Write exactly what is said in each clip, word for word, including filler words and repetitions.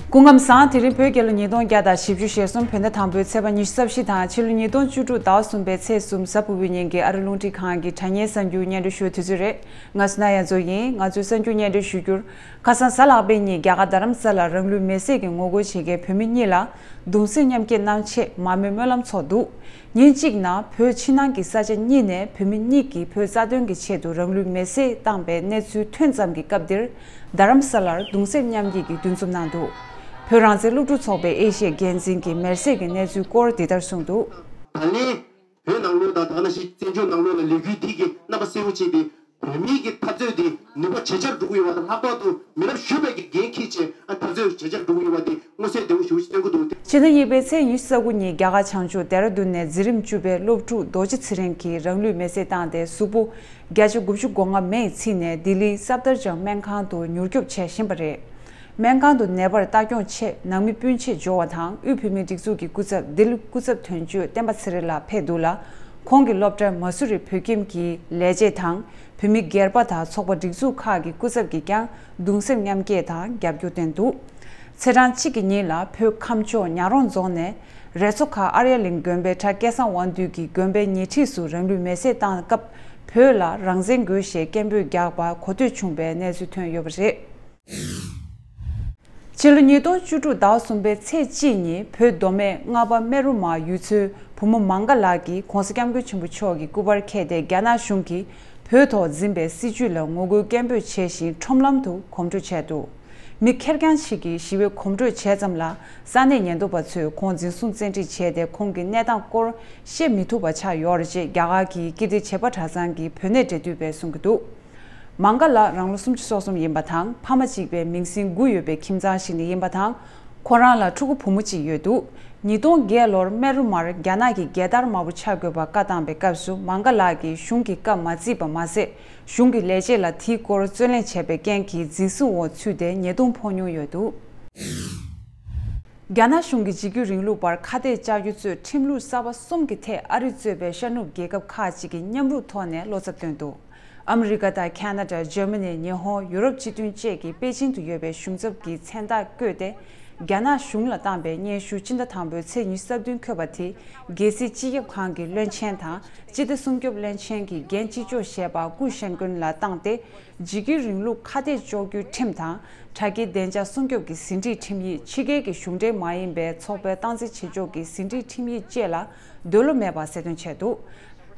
སྐུ་ཁམས་བཟང་། དེ་རིང་བོད་རྒྱལ་ལོ་ཉིས་སྟོང་བརྒྱ་དང་བཞི་བཅུ་ཞེ་གསུམ་བོད་ཟླ་དང་པོའི་ཚེས་པ་ཉི་ཤུ་རྩ་བཞི་དང་ཕྱི་ལོ་ཉིས་སྟོང་བཅུ་དྲུག་ཟླ་བ་གསུམ་པའི་ཚེས་གསུམ་གཟའ་ཕུར་བུའི་ཉིན་གྱི་ཨ་རི་རླུང་འཕྲིན་ཁང་གི་དྲ་བརྙན་གསར་འགྱུར་སྙན་སྒྲོན་ཞུ་བའི་དུས་ཚོད་རེད། ང་སུ་ན་ཡ་མཚོ་ཡིན། ང་ཚོའི་གསར་འགྱུར་སྙན་སྒྲོན་ཞུ་རྒྱུར། ཁ་སང་གཟའ་ལྷག་པའི་ཉིན་རྒྱ་གར་རྡ་རམ་ས་ལར་རང་ལུས་མེར་སྲེག་གི་ངོ་རྒོལ་བྱེད་མཁན་བོད་མི་གཉིས་ལ་གདུང་སེམས་མཉམ་སྐྱེད་གནང་ཆེད་མ་རྨོས་སྨོན་ལམ་ཚོགས་འདུག་ཉིན་གཅིག་ནང་བོད་ཕྱི་ནང་གི་ས་ཆ་གཉིས་ནས་བོད་མི་གཉིས་ཀྱིས་བོད་རྩ་དོན་གྱི་ཆེད་དུ་རང་ལུས་མེར་སྲེག་བཏང་པའི་གནས་ཚུལ་ཐོན་ཙམ་གྱི་སྐབས་འདིར། རྡ་རམ་ས་ལར་གདུང་སེམས་མཉམ་སྐྱེད་ཀྱི་འདུ་འཛོམས་གནང་འདུག་བོད་རང་བཙན་སློབ་ཕྲུག་ཚོགས་པའི་ཨེ་ཤི་ཡ་འགན་འཛིན་གྱིས་མེར་སྲེག་གི་གནས་ཚུལ་སྐོར་འདི་ལྟར་གསུངས་འདུག་ད་ལན་བོད་ནང་ལོགས་དང་ད་ག་ནང་བཞིན་བཙན་བྱོལ་ནང་ལོགས་ལ་ལས་འགུལ་འདི་གི་རྣམ་པ་གསལ་པོ་བྱས་ཏེ། བོད་མིའི་གི་འཐབ་རྩོད་འདི་ནུས་པ་ཇེ་ཆེར་འགྲོ་གི་ཡོད་པ་དང་། ལྷག་པར་དུ་མི་རབས་གཞོན་པའི་གི་འགན་འཁྱེར་བྱས་ཨ་འཐབ་རྩོད་ཇེ་ཆེར་འགྲོ་གི་ཡོད་པ་འདི་མངོན་གསལ་དོད་པོ་ཞེ་པོ་ཅིག་སྟོན་གྱི་འདུག་སྟེ། ཕྱི་ཟླ་གཉིས་པའི་ཚེས་ཉི་ཤུ་རྩ་དགུ་ཉིན་རྒྱ་གར་བྱང་ཕྱོགས་ལྡེ་ར་ལྡུན་ནས་འཛིན་རིམ་བཅུ་པའི་སློབ་ཕྲུག་རྡོ་རྗེ་ཚེ་རིང་གིས་རང་ལུས་མེར་སྲེག་བཏང་སྟེ་གཟུགས་པོ་བརྒྱ་ཆ་དགུ་བཅུ་གོ་ལྔ་མེ་ཡིས་ཚིག་ནས་ལྡི་ལིའི་སབ་དར་ཇང་སྨན་ཁང་དུ་མྱུར་སྐྱོབ་བྱས་ཟིན་པ་རེད། སྨན་ཁང་དུ་ནད་པར་ལྟ་སྐྱོང་ཆེད་ནང་མི་སྤུན་མཆེད་འབྱོར་བ་དང་དབུས་བོད་མིའི་སྒྲིག་འཛུགས་ཀྱི་སྐུ་ཚབ་ལྡི་ལི་སྐུ་ཚབ་དོན་གཅོད་བསྟན་པ་ཚེ་རིང་ལགས་ཕེབས་འདུག་ལ། ཁོང་གི་སློབ་གྲྭ་མ་སུ་རི་བོད་ཁྱིམ་གྱི་ལས་བྱེད་དང་བོད་མི་སྒེར་པ་དང་ཚོགས་པ་སྒྲིག་འཛུགས་ཁག་གི་སྐུ་ཚབ་ཀྱིས་ཀྱང་གདུང་སེམས་མཉམ་སྐྱེད་དང་རྒྱབ་སྐྱོར་བསྟན་འདུག་ཚེས་གྲངས་གཅིག་གི་ཉིན་ལ་བོད་ཁམས་ཕྱོགས་ཉག་རོང་རྫོང་ནས་རེ་མཚོ་ཁ་ཨར་ཡ་གླིང་དགོན་པའི་གྲྭ་སྐལ་བཟང་དབང་འདུས་ཀྱིས་དགོན་པའི་ཉེ་འཁྲིས་སུ་རང་ལུས་མེར་སྲེག་བཏང་སྐབས་བོད་ལ་རང་བཙན་དགོས་ཞེས་སྐད་འབོད་བརྒྱབ་པ་གོ་ཐོས་བྱུང་བའི་གནས་ཚུལ་ཐོན་ཡོད་པ་རེད། ཕྱི་ལོ་ཉིས་སྟོང་བཅུ་དྲུག་ཟླ་བ་གསུམ་པའི་ཚེས་གཅིག་ཉིན་བོད་མདོ་སྨད་རྔ་པ་སྨན་རུ་མ་ཡུལ་ཚོའི་བུ་མོ་མང་ག་ལགས་ཀྱིས་༧གོང་ས་༧སྐྱབས་མགོན་ཆེན་པོ་མཆོག་གི་སྐུ་པར་འཁྱེར་ཏེ་རྒྱ་ནག་གཞུང་གིས་བོད་ཐོག་འཛིན་པའི་སྲིད་བྱུས་ལ་ངོ་རྒོལ་སྐད་འབོད་བྱས་ཤིང་ཁྲོམ་ལམ་དུ་གོམ་བགྲོད་བྱས་འདུག་མི་ཁེར་རྐྱང་ཞིག་གིས་ཞི་བའི་གོམ་བགྲོད་བྱས་ཙམ་ལ་ས་གནས་ཉེན་རྟོག་པ་ཚོས་ཁོང་འཛིན་བཟུང་བཙན་ཁྲིད་བྱས་ཏེ་ཁོང་གི་གནས་སྟངས་སྐོར་བཤད་མི་ཐུབ་པ་ཆགས་ཡོད་རེད་ཅེས་རྒྱ་གར་གྱི་ཀིརྟི་བྱེས་པ་གྲྭ་ཚང་གི་བོད་གནས་འབྲེལ་མཐུད་པས་གསུང་གི་འདུག་མང་ག་ལགས་རང་ལོ་སུམ་ཅུ་སོ་གསུམ་ཡིན་པ་དང་ཕ་མ་གཅིག་པའི་མིང་སྲིང་དགུ་ཡོད་པའི་ཁྱིམ་ཚང་ཞིག་ནས་ཡིན་པ་དང་། ཁོ་རང་ལ་ཕྲུ་གུ་བུ་མོ་གཅིག་ཡོད་འདུག་ཉིས་སྟོང་བརྒྱད་ལོར་སྨན་རུ་མར་རྒྱ་ནག་གི་རྒྱལ་དར་དམར་པོ་འཕྱར་དགོས་པར་བཀའ་བཏང་པའི་སྐབས་སུ་མང་ག་ལགས་ཀྱིས་གཞུང་གི་བཀའ་མ་བརྩིས་པ་མ་ཟད། གཞུང་གི་ལས་བྱེད་ལ་དེའི་སྐོར་རྩོད་གླེང་བྱས་པའི་རྐྱེན་གྱིས་འཛིན་བཟུང་འོག་ཚུད་དེ་ཉེས་རྡུང་ཕོག་མྱོང་ཡོད་འདུག་རྒྱ་ནག་གཞུང་གིས་འཇིགས་སྐུལ་རིང་ལུགས་པར་ཁ་གཏད་བཅག་རྒྱུ་གཙོས་ཁྲིམས་ལུགས་གསར་པ་གསུམ་གྱི་ཐད་ཨ་རི་གཙོས་པའི་ཤར་ནུབ་རྒྱལ་ཁབ་ཁག་ཅིག་གིས་མཉམ་རུབ་ཐོག་ནས་བློ་འཚབ་བཏོན་འདུག་ཨ་མི་རི་ཀ་དང་ཁ་ན་ཌ། འཇར་མ་ནི། ཉི་ཧོང་། ཡུ་རོབ་སྤྱི་མཐུན་བཅས་ཀྱིས་པེ་ཅིང་དུ་ཡོད་པའི་གཞུང་ཚབ་ཀྱི་མཚན་རྟགས་བཀོད་དེ་རྒྱ་ནག་གཞུང་ལ་བཏང་པའི་སྙན་ཞུ་སྤྱི་ཟླ་དང་པོའི་ཚེས་ཉི་ཤུ་རྩ་བདུན་འཁོད་པ་དེ་རྒྱལ་སྲིད་སྤྱི་ཁྱབ་ཁང་གི་བློན་ཆེན་དང་སྤྱི་བདེ་སྲུང་སྐྱོབ་བློན་ཆེན་གྱི་འགན་གཅིག་ལྕོགས་བཞེས་པ་ཀུ་ཤན་ཀུན་ལ་བཏང་སྟེ། འཇིགས་སྐུལ་རིང་ལུགས་ཁ་གཏད་གཅོག་རྒྱུའི་ཁྲིམས་དང་། དྲ་རྒྱའི་བདེ་འཇགས་སྲུང་སྐྱོབ་ཀྱི་ཟིན་བྲིས་ཁྲིམས་ཡིག་ཕྱི་རྒྱལ་གྱི་གཞུང་འབྲེལ་མ་ཡིན་པའི་ཚོགས་པའི་སྟངས་འཛིན་བྱེད་ཕྱོགས་ཀྱི་ཟིན་བྲིས་ཁྲིམས་ཡིག་བཅས་ལ་འདོད་བློ་མེད་པར་གསལ་སྟོན་བྱས་འདུག་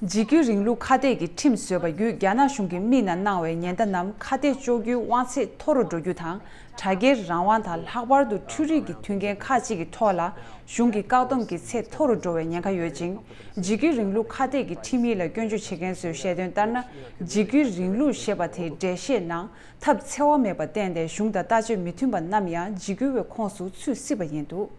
འཇིགས་སྐུལ་རིང་ལུགས་ཁ་གཏད་ཀྱི་ཁྲིམས་བཟོས་པ་བརྒྱུད་རྒྱ་ནག་གཞུང་གིས་མི་ནང་གནང་བའི་ཉེན་བརྡ་རྣམས་ཁ་གཏད་གཅོག་རྒྱུའི་དབང་ཚད་མཐོ་རུ་འགྲོ་རྒྱུ་དང་། དྲ་རྒྱའི་རང་དབང་དང་ལྷག་པར་དུ་འཕྲུལ་རིག་གི་མཐུན་རྐྱེན་ཁག་ཅིག་གི་ཐོག་ལ་གཞུང་གི་བཀག་སྡོམ་གྱི་ཚད་མཐོ་རུ་འགྲོ་བའི་ཉེན་ཁ་ཡོད་ཅིང་། འཇིགས་སྐུལ་རིང་ལུགས་ཁ་གཏད་ཀྱི་ཁྲིམས་ཡིག་ལ་སྐྱོན་བརྗོད་བྱེད་མཁན་ཚོས་བཤད་དོན་ལྟར་ན། འཇིགས་སྐུལ་རིང་ལུགས་ཞེས་པ་དེའི་འགྲེལ་བཤད་ནང་ཐབས་འཚེ་བ་མེད་པར་བརྟེན་ཏེ་གཞུང་དང་ལྟ་སྤྱོད་མི་མཐུན་པ་རྣམས་ཡང་འཇིགས་སྐུལ་བའི་ཁོངས་སུ་ཚུད་སྲིད་པ་ཡིན་འདུག་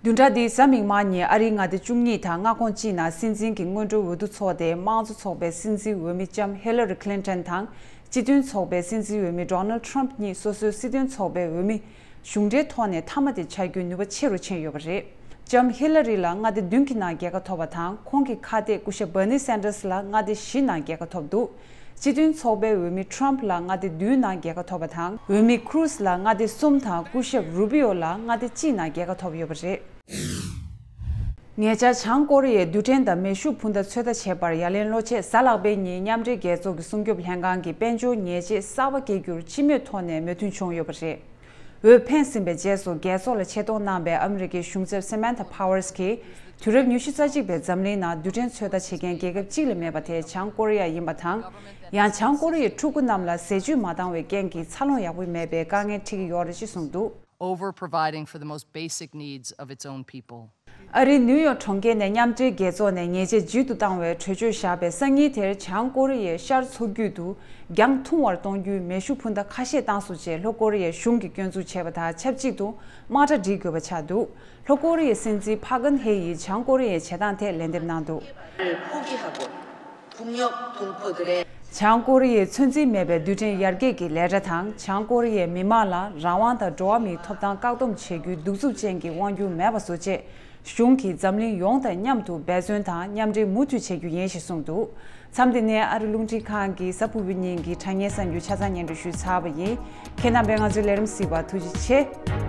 བདུན་ཕྲག་འདིའི་གཟའ་མིག་དམར་ཉིན་ཨ་རིའི་མངའ་སྡེ་བཅུ་གཉིས་དང་མངའ་ཁོངས་སྤྱི་ནང་སྲིད་འཛིན་གྱི་སྔོན་འགྲོའི་འོས་བསྡུ་འཚོགས་ཏེ། དམངས་གཙོ་ཚོགས་པའི་སྲིད་འཛིན་འོས་མི་ལྕམ་ཧི་ལ་རི་ཁི་ལིན་ཏོན་དང་། སྤྱི་མཐུན་ཚོགས་པའི་སྲིད་འཛིན་འོས་མི་ཌོ་ནལ་ཌི་ཊརམ་ཕ་གཉིས་སོ་སོའི་སྲིད་དོན་ཚོགས་པའི་འོས་མི་གཞུང་འབྲེལ་ཐོག་ནས་མཐའ་མ་དེ་ཆགས་རྒྱུའི་ནུས་པ་ཆེ་རུ་ཕྱིན་ཡོད་པ་རེད། ལྕམ་ཧི་ལ་རི་ལ་མངའ་སྡེ་བདུན་གྱི་ནང་རྒྱལ་ཁ་ཐོབ་པ་དང་། ཁོང་གི་ཁ་གཏད་སྐུ་ཞབས་བྷར་ནི་སན་ཌར་སི་ལ་མངའ་སྡེ་བཞི་ནང་རྒྱལ་ཁ་ཐོབ་འདུག་སྤྱི་མཐུན་ཚོགས་པའི་འོས་མི་ཊརམ་ཕ་ལ་མངའ་སྡེ་བདུན་ནང་རྒྱལ་ཁ་ཐོབ་པ་དང་། འོས་མི་ཁུ་རུ་སི་ལ་མངའ་སྡེ་གསུམ་དང་། སྐུ་ཞབས་རུ་བི་ཨོ་ལ་མངའ་སྡེ་གཅིག་ནང་རྒྱལ་ཁ་ཐོབ་ཡོད་པ་རེད། ཉེ་ཆར་བྱང་ཀོ་རི་ཡས་རྡུལ་ཕྲན་དང་མེ་ཤུགས་འཕུར་མདའ་ཚོད་ལྟ་བྱས་པར་ཡ་ལན་ལོ་ཕྱེད་གཟའ་ལྷག་པའི་ཉིན་མཉམ་འབྲེལ་རྒྱལ་ཚོགས་ཀྱི་སྲུང་སྐྱོབ་ལྷན་ཁང་གིས་དཔལ་འབྱོར་ཉེས་ཆད་གསར་པ་འགེལ་རྒྱུར་སྤྱི་མོས་ཐོག་ནས་མོས་མཐུན་བྱུང་ཡོད་པ་རེད། འོས་འཕེན་ཟིན་པའི་རྗེས་སུ་རྒྱལ་ཚོགས་ལ་ཆེད་གཏོང་གནང་པའི་ཨ་མི་རི་ཀའི་གཞུང་ཚབ་སེ་མན་ཐ་ཕ་ཝར་སི་གིས་དུས་རབས་ཉི་ཤུ་རྩ་གཅིག་པའི་འཛམ་གླིང་ནང་རྡུལ་ཕྲན་ཚོད་ལྟ་བྱེད་མཁན་རྒྱལ་ཁབ་གཅིག་ལས་མེད་པ་དེ་བྱང་ཀོ་རི་ཡ་ཡིན་པ་དང་། ཡང་བྱང་ཀོ་རི་ཡའི་ཕྲུ་གུ་རྣམས་ལ་ཟས་བཅུད་མ་འདང་བའི་རྐྱེན་གྱིས་འཚར་ལོངས་ཡག་པོ་མེད་པའི་དཀའ་ངལ་འཕྲད་ཀྱི་ཡོད་རེད་ཅེས་གསུངས་འདུག over providing for the most basic needs of its own people. ཨ་རིའི་ནིའུ་ཡོག་གྲོང་ཁྱེར་ནས་མཉམ་འབྲེལ་རྒྱལ་ཚོགས་ནས་ཉེས་ཆད་ལྗིད་དུ་བཏང་བའི་གྲོས་ཆོད་བཞག་པའི་སང་ཉིན་དེར་བྱང་ཀོ་རི་ཡས་ཤར་མཚོ་རྒྱུད་དུ་གྱང་ཐུང་བར་གཏོང་རྒྱུའི་མེ་ཤུགས་འཕུར་མདའ་ཁ་ཤས་བཏང་སོང་ཅེས་ལྷོ་ཀོ་རི་ཡའི་གཞུང་གིས་སྐྱོན་འཛུགས་བྱས་པ་དང་ཆབས་ཅིག་ཏུ་དམག་གྲ་སྒྲིག་དགོས་པ་ཆགས་འདུག་ལྷོ་ཀོ་རི་ཡའི་སྲིད་འཛིན་ཕག་གྷན་ཧེ་ཡིས་བྱང་ཀོ་རི་ཡའི་བྱེད་སྟངས་ཐད་ལན་འདེབས་གནང་འདུག་བྱང་ཀོ་རི་ཡས་ཚོད་འཛིན་མེད་པའི་རྡུལ་ཕྲན་ཡར་རྒྱས་ཀྱི་ལས་གྲྭ་དང་། བྱང་ཀོ་རི་ཡའི་མི་དམངས་ལ་རང་དབང་དང་འགྲོ་བ་མིའི་ཐོབ་ཐང་བཀག་སྡོམ་བྱེད་རྒྱུའི་གདུག་རྩུབ་ཅན་གྱི་དབང་སྒྱུར་མེད་པ་བཟོ་ཆེད། གཞུང་གིས་འཛམ་གླིང་ཡོངས་དང་མཉམ་དུ་འབད་བརྩོན་དང་མཉམ་འབྲེལ་མུ་མཐུད་བྱེད་རྒྱུ་ཡིན་ཞེས་གསུངས་འདུག་མཚམས་འདི་ནས་ཨ་རི་རླུང་འཕྲིན་ཁང་གི་གཟའ་ཕུར་བུའི་ཉིན་གྱི་དྲ་བརྙན་གསར་འགྱུར་ཆ་ཚང་སྙན་སྒྲོན་ཞུས་ཚར་བ་ཡིན། ཁྱེད་རྣམ་པས་ང་ཚོའི་ལས་རིམ་གཟིགས་པར་ཐུགས་རྗེ་ཆེ།